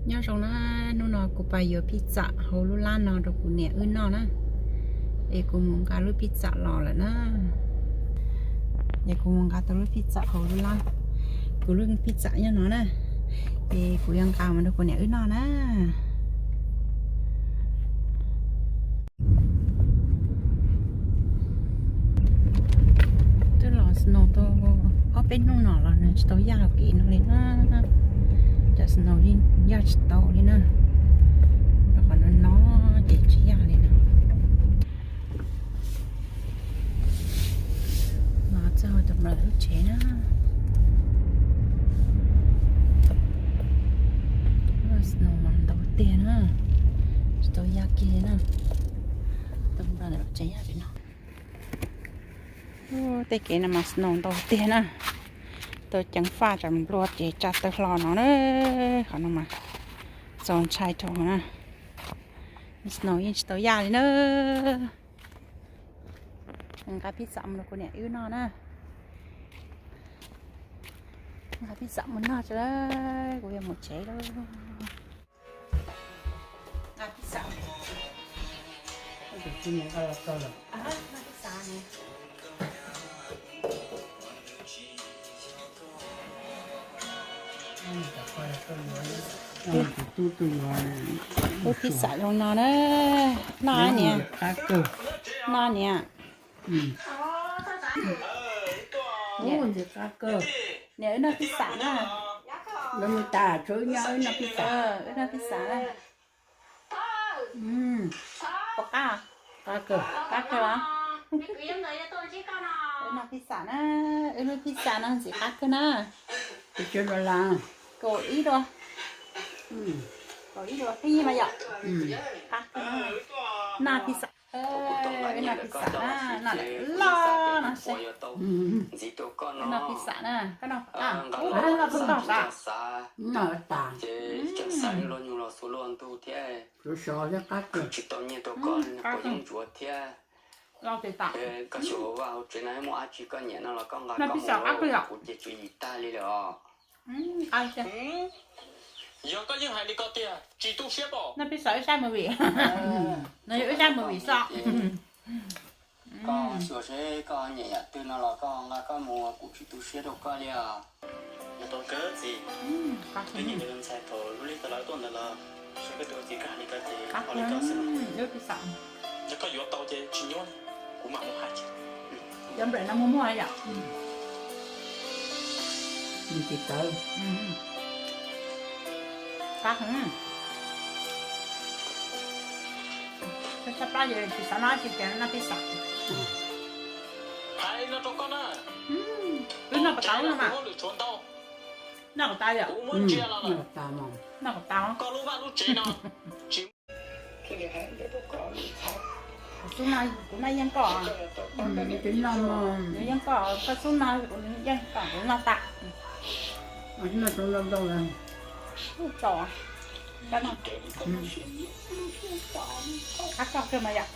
Nyob zoo na, hnub no kuv pais yuav pizza hauv lub lab no rau kuv niam wb noj na. Es kuv mus nqa lub pizza los lawm na. Es kuv mus nqa tau lub pizza hauv lub lab. Kuv lub pizza nyob no na. Es kuv yuav nqa mus rau kuv niam wb noj na. Twb los snow tau ob peb hnub no los nws tsis tau yaj kev no li na. Cov snow yeej yaj tsis tau li na. Rau qhov no no ces tsis yaj li na. Los txog tus npawg lub tsev na. Snow mas ntau tiag na. Tsis tau yaj kiag li na. Tus npawg lub tsev yaj li no. Tej kev no mas snow ntau tiag na. Tau ceev faj tsam nplua ces tsa taw hlo no na. Qhov no mas txaus ntshai rau na. Snow yeej tsis tau yaj li na. Nqa pizza mus rau kuv niam wb noj na. Nqa pizza mus noj tso, kuv yuav mus tsev lawm. Nqa pizza. Nqa pizza ne. Lub pizza zoo no na. Noj niam. Noj niam. Niam wb noj pizza na. Wb noj pizza na. Puas qab? Qab kawg los? Wb noj pizza na. Wb lub pizza no ntxim qab kawg na. Kaum ib dua. Kaum ib dua pib mas yom. Qab kawg na. Noj pizza. Wb noj pizza na, noj loj no seb. Wb noj pizza na, koj noj, noj tag. Noj tas. Tsis tau nyiaj rau koj, koj yeej ntsuav thiab. Koj xyuas hauv vaj hauv tsev no muaj dab tsi koj nyiam no los koj nqa koj mus, kuv ces tswv yim tag li lawm os. Yog koj yeej hais li ko tiag tsis tu siab pom. Noj pizza wb saib movie. No yog wb saib movie xwb. Koj xyuas seb koj nyiam yam twg no los koj nqa koj mus, kuv tsis tu siab rau koj li os. Yog tau kawg txiv, twb nyiam nws ntxhais thaum lub lig tau lawv tuaj ntawd los, seb koj tus txiv koj hais li ko ces ho li ko xwb. Yog koj yuav tau ces tsis nyuaj li, kuv mam mus hais. Cov nplej no muaj muaj yom. Tsis tawv. Qab heev. Tshaj plab ces tsis xav noj tsis tias noj pizza. Hais no rau koj na. Wb noj kom tau no mas. Noj kom tau yom. Noj kom tau. Koj lub vaj lub tsev no tsis Kuv xub no kuv noj yeej koj. Kuv yeej koj, koj xub no kuv yeej koj, kuv noj tas. Noj ntau ntau. Qab koj kawg mas yom.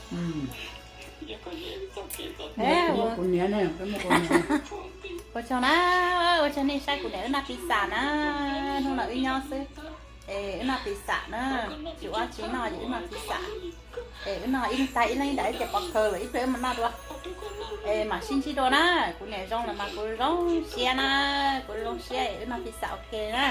Kuv niam ne, ua tsaug na, ua tsaug nej saib kuv niam wb noj pizza na, hnub no wb nyob xwb. Es wb noj pizza na, tsis ua tsi noj ces wb noj pizza. Es wb noj ib leeg tag ib leeg ntawd ces pov khaws lawm ib pliag wb mam noj dua. Es mam sib ntsib dua na, kuv niam zoo lawm mas kuv zoo siab na, kuv zoo siab es wb noj pizza ok na.